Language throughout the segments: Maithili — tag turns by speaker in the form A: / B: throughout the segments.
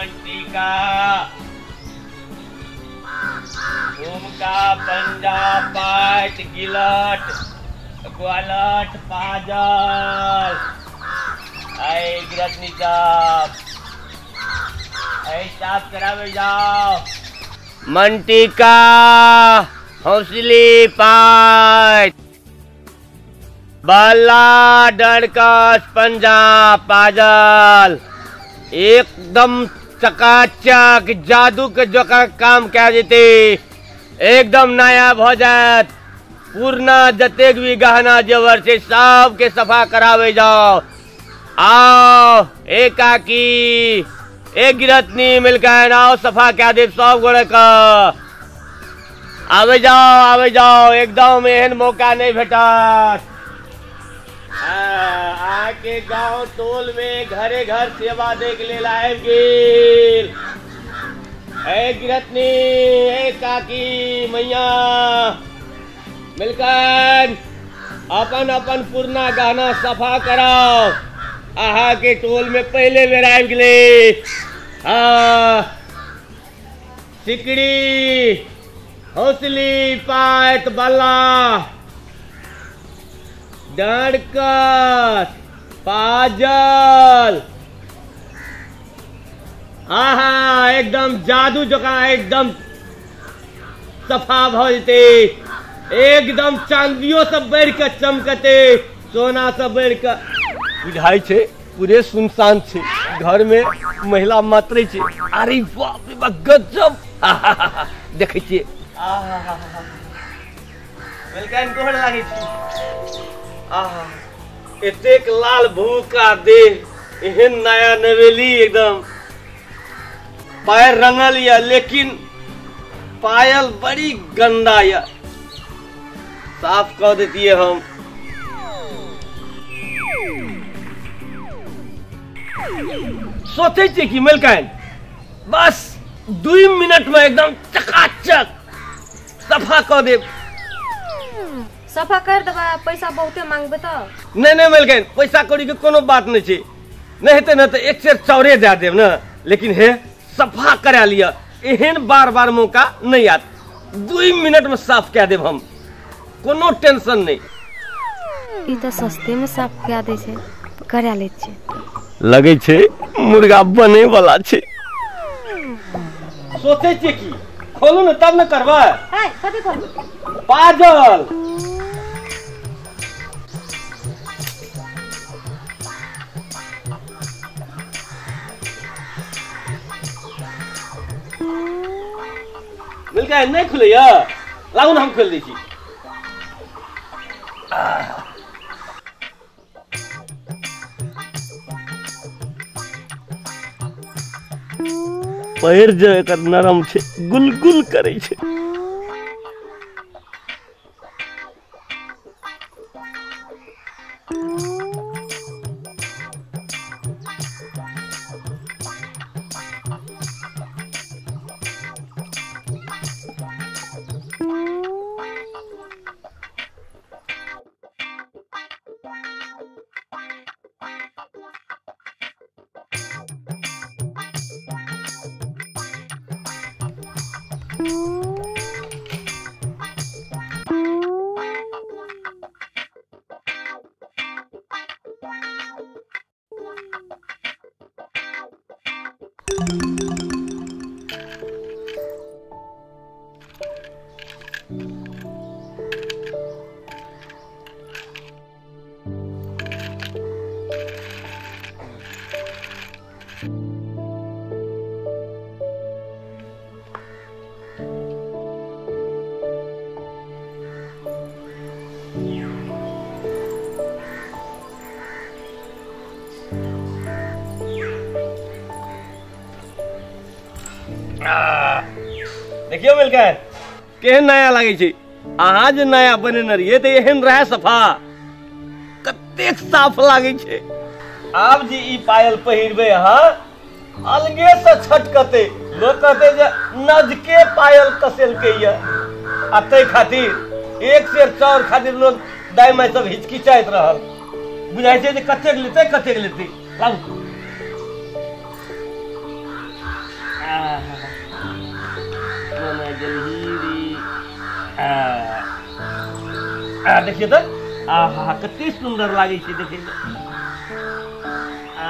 A: मंटीका झुमका पंजा पाट गिलट ग्वालट पाजल ऐ गिरतनी साहब ऐ साफ करावे जाओ। मंटीका हौसली पाट बाला डड़कस पंजा पाजल एकदम चकाचक जादू के जका काम कह देते, एकदम नया भ जात। पुरना जतेक भी गहना जेवर से सब के सफा करावे जाओ। आओ एक काकी एक गिरतनी मिलकर आओ सफा कह दे सब गोड़े का। आवे जाओ आवे जाओ, एकदम एहन मौका नहीं भेटत। आके गांव टोल में घरे घर सेवा दे के लेल आबि गेल। ए गिरतनी ए काकी मैया मिलकर अपन अपन पुरना गहना सफा कराओ। अहा के टोल में पहले बेर आबि गेलै। सिकड़ी हौसली पात बल्ला डंड़कस पाजल आहा एकदम जादू जकाँ एकदम सफा भ जेतै। एकदम चांदियो सब बढ़ि के चमकते, सोना सब बढ़ि के बुझाइ छै। पूरे सुनसान छै, घर में महिला मात्र छै। अरे बाप रे बाप गजब देखै छियै। Welcome गोर लागै छी। आहा एतेक लाल भूखा देह, एहन नया नवेली, एकदम पैर रंगल या लेकिन पायल बड़ी गंदा या, साफ कर देतिये हम। सोचै छियै कि मिलकन बस 2 मिनट में एकदम चकाचक सफा कर देब।
B: सफा कर देबा, पैसा बहुते मांगबे त।
A: नहीं नहीं मिलकन पैसा कौड़ी के कोनो बात नहीं छै, नहीं हेतै ने त एक सेर चाउरे दए देब ने, लेकिन हे सफा करा लिअ, एहन बार बार मौका नहीं आत। 2 मिनट में साफ कए देब हम, कोनो टेंशन नहीं।
B: ई त सस्ते में साफ कए दै छै, करा लै छियै।
A: लगै छै मुर्गा बने वाला छै। सोचै छियै कि खोलू ने तब ने करबै।
B: है कथी खोलू?
A: पाजल मिलका नहीं खुलैया, लागू ने हम खोलि दै छी। पैर जे एकर नरम छै, गुलगुल करै छै। देखियो मिलकर केहन नया लागै छै। अहाँ जे नया बनेने रहियै तऽ एहन रहै सफा, कतेक साफ लागै छै। आब जे ई पायल पहिरबै अहाँ अलगे से छटकतै, लोक कहतै जे नजके पायल कसेलकै या। आ ताहि खातिर एक सेर चाउर खातिर लोग दाइ माइ सब हिचकिचाइत रहल, बुझाइ छै जे कतेक लेतै कतेक लेतै। लागू आ देखियो त आहा कते सुंदर लागै छै देखै मे। आ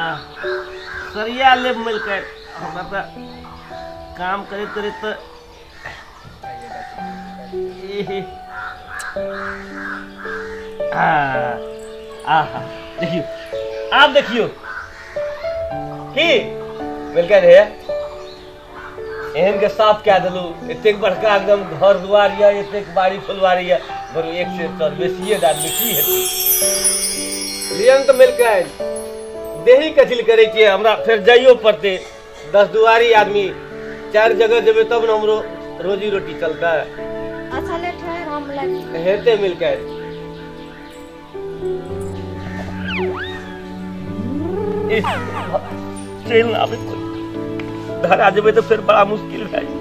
A: सरिया लेब मिलके हमरा त काम करैत करैत त आहा देखियो आप देखियो की मिलके रे एहन के साफ कए देलू। एतेक बड़का एकदम घर दुआर यऽ, एतेक बाड़ी फुलवारी यऽ, बरू एक सेर चौर बेसिए दए देबै की हेतै। लियन तऽ मिलके देही कथी लए करै छियै, हमरा फेर जाइयो पड़तै। 10 दुआरी आदमी 4 जगह जेबै तब ने हमरो रोजी रोटी चलतै।
B: अच्छा ले ठहर हम लग
A: हेतै मिलके। चलि आबै धरा जेबै तऽ फेर बड़ा मुश्किल भए जेतै।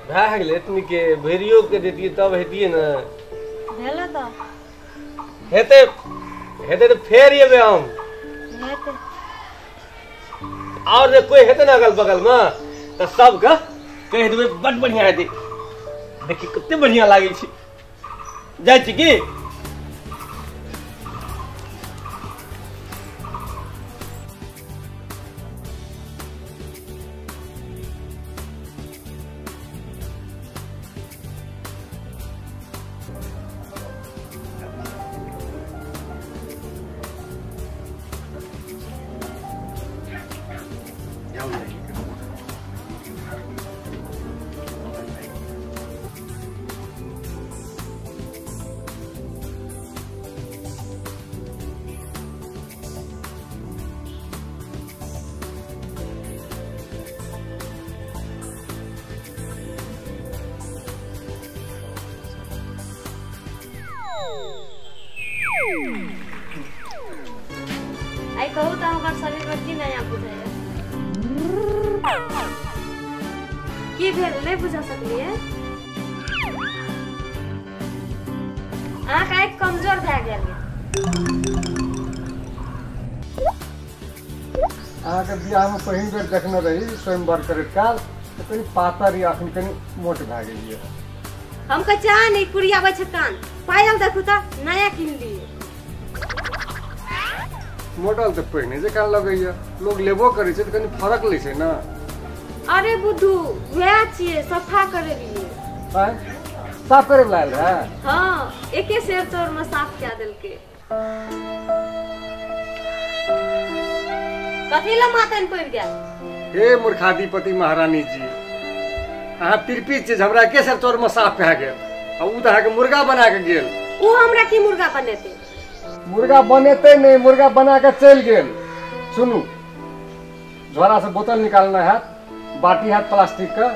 A: भए गेलै एतनी के भरियो के देतियै तब हेतियै ने।
B: भेलै तऽ
A: हेतै हेतै तऽ फेर एबै हम।
B: हेतै
A: और जे कोई हेतै ने अगल बगल में तऽ सबके कहि देबै बड बढ़िया हेतै। देखी कते बढ़िया लागै छै। जाइ छी की?
B: आई कहू तो हमार शरीर में की नया बुझाइए? की भेल नहीं बुझा सकलिए? अहाँके आँखि कमजोर भए गेल।
C: अहाँके बियाहमे पहिल बेर देखने रही स्वयंवर करैत काल तऽ कनि पातर या अखन कनि मोट भए गेलियै।
B: हम कहै छियै अहाँ नहि कुरियाबै छै कान, पायल देखू तऽ नया किनलियै।
C: मॉडल तऽ पहिने जकाँ लगैया, लोग लेबो करै छै तऽ कनि फरक लै छै ने।
B: अरे बुद्धू वएह छियै सफा करेलियै।
C: आँय साफ करे वला आयल रहै?
B: हाँ एके सेर चौर में साफ कए देलकै। कथी लए मातन पड़ि गेल?
C: हे मूर्खाधिपति महारानी जी, अहाँ तिरपित छी हमरा एके सेर चौर में साफ भए गेल आ उ तऽ अहाँके मुर्गा बना के गेल।
B: उ हमरा की मुर्गा बनेतै?
C: मुर्गा बनेतै नहि, मुर्गा बना के चलि गेल। सुनू, झोरा से बोतल निकालना हैत, बाटी हैत प्लास्टिक के,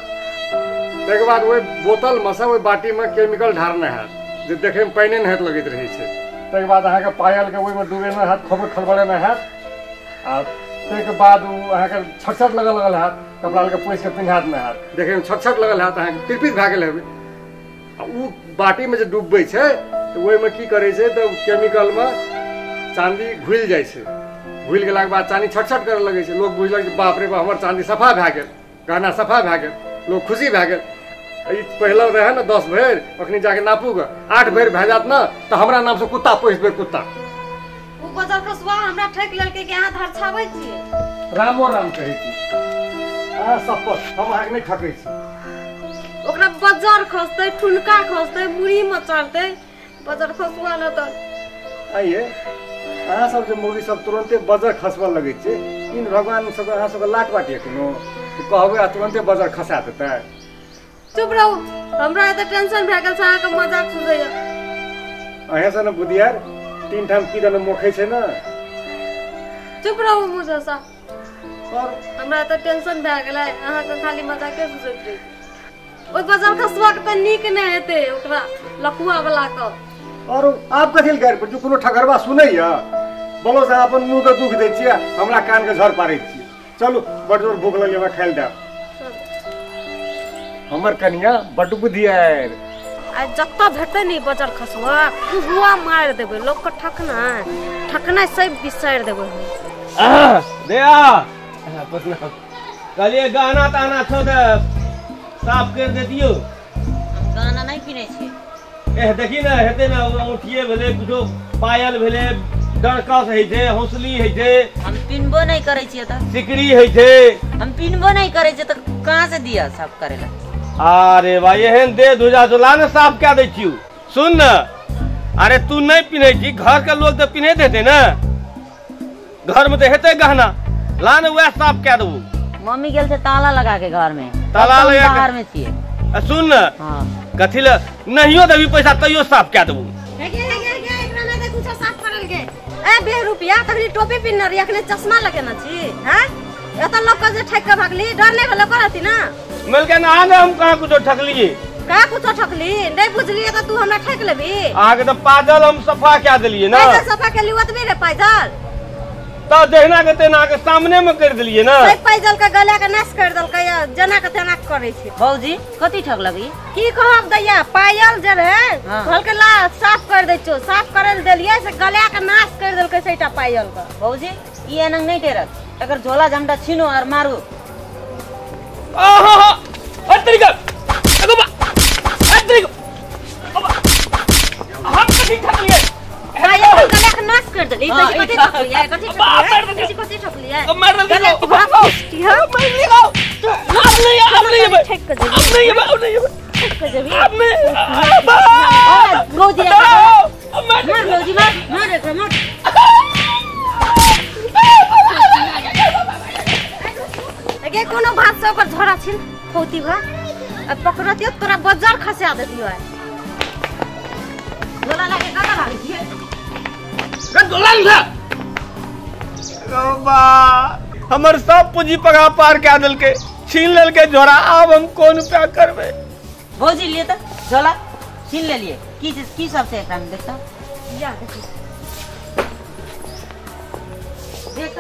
C: तकर बाद ओहि बोतल में से ओहि बाटी में केमिकल ढारना हैत जे देखै में पानि नहि लगैत रहै छै। तकर बाद अहाँके पायल के ओहिमे डुबेना हैत, खोबर खड़बड़ेना हैत आ ताहिके बाद ओ अहाँके छटछट लगल लगल हैत, कपड़ा लऽ कऽ पोछि के पिन्हात नहि हैत, देखैमे छटछट लगल हैत, अहाँके तिरपित भए गेल हेबै। आ उ बाटीमे जे डुबबै छै तऽ ओहिमे की करै छै तऽ केमिकलमे चाँदी घुलि जाइ छै। घुलि गेलाके बाद चाँदी छटछट करऽ लगै छै। लोक बुझलक जे बाप रे बाप हमर चाँदी सफा भए गेल, गहना सफा भए गेल, लोक खुशी भए गेल। ई पहिले रहै ने 10 भरि, अखनी जाके नापू गे 8 भरि भए जायत ने तऽ हमरा नामसँ कुत्ता पोसि देबै कुत्ता।
B: उ बजर कसुआ हमरा ठकि लेलकै कि अहाँ धरछाबै छियै।
C: रामो राम कहै छी अहाँ शपथ, हम अहाँके नहि ठकै छी।
B: ओकरा बजर खसतै, ठुनका खसतै, मुड़ी में चढ़तै, बजर खसुआ न तऽ।
C: आइये अहाँ सब जे मौगी सब तुरन्ते बजर खसबऽ लगै छै, इन भगवान सब अहाँ सबके लाट बाटिए कोनो कहबै आ तुरन्ते बजर खसा देतै।
B: चुप रहू, हमरा एते टेंशन भए गेल छै अहाँके मजाक सुझैया।
C: अहें से ने बुधियार 3 ठाम की दने मोखै छै ने।
B: चुप रहू मुँह से, हमरा एते टेंशन भए गेलै अहाँके खाली मजाके सुझैत रहै। ओहि बजर खसुआ के तऽ नीक नहि हेतै ओकरा लकुआ वाला के।
C: और आप कथी गारि पर जो कोनो ठगरबा सुनैया बोलो से अपन मुंह के दुख दै छियै, हमरा कान के झड़ पारै छियै। चलू बड जोर भूख लगलै, हमरा खाइल देब। हमर कनिया बड बुधियार।
B: आ जतऽ भेटतै ने बजर खसुआ कुहुआ मारि देबै लोक के, ठकना ठकना सब बिसरि देबै।
A: दया कहलिए गहना तहना छौ तऽ साफ कर देतियौ।
D: हम गहना नहीं पिन्है छियै।
A: एह देखी ने हेतै ने, औंठिए भेलै, कुछो पायल भेलै, डरकस होइ छै, हौसली होइ छै।
D: हम पिन्हबो नहीं करै छियै तऽ।
A: सिकरी होइ छै।
D: हम पिन्हबो नहीं करै छियै तऽ कहाँ से दिया साफ करै ला?
A: अरे भाई एहन दे धुजा ला ने साफ कए दै छियौ। सुन ने, अरे तू नहीं पिन्है छी, घर के लोग तऽ पिन्हैत हेतै ने, घर में तऽ हेतै गहना, ला ने वएह साफ कए देबू।
D: मम्मी गेल छै ताला लगा के घर में,
A: ताला लगा के
D: बाहर में छियै।
A: सुन ने, कथी ले नहियो देबी पैसा तैयो साफ कए देबू।
B: एकरा नहि कुछो साफ करल गे। ए 20 रुपया तखनी टोपी पिन्हने रही, अखने चश्मा लगेने छी। हैं एतऽ लोक के जे ठकि के भागली, डर नहि भेलो करती ना?
A: मिलके ना ने हम कहाँ कुछो ठकलिए?
B: कहाँ कुछो ठकली? नहीं बुझलिए तऽ तू हमरा ठकि लेबी।
A: अहाँके तऽ पाजल हम सफा कए देलिए ना।
B: पाजल सफा केली ओतबे रे पाजल।
A: तऽ जहिना के तेना के सामने में कर देलिए ना।
B: सब पाजल के गला के नाश कर देलकै, जेना के तेना करै छै।
D: भौजी कथी ठकलबी?
B: की कहब दैया, पायल जे रहे कहलकै ला साफ कर दै छौ, साफ करै लए देलिए से गला के नाश कर देलकै सबटा पायल के।
D: भौजी ई एना नहीं टेरत, एकर झोला झमटा छीनो और मारू।
A: आहा अतरी का एगो बा अतरी हम कथी ठकलिए?
B: पायल के गला के नाश कर देली। कथी ठकलिए? कथी ठकलिए? कथी ठकलिए?
A: मार देलकै। मार देलकै। अब नहीं, अब नहीं, अब नहीं, अब नहीं,
B: ठक के जेबी।
A: अब नहीं।
D: भौजी मार, भौजी मार, मार एकरा मार।
B: गे कोनो भात से ओकर झोरा छिन फौती भा आ पकड़तियो तोरा बजार खसा देतियो।
D: झोला लाके कतऽ भागै छियै?
A: झोला ले बा, हमर सब पूंजी पगा पार कए देलकै, छीन लेलकै झोरा। आब हम कोन उपाय करबै?
D: भौजी लिए तऽ झोला छीन लेलिए। की की सब छै एकरा में देखता?
B: या देखी
D: देख।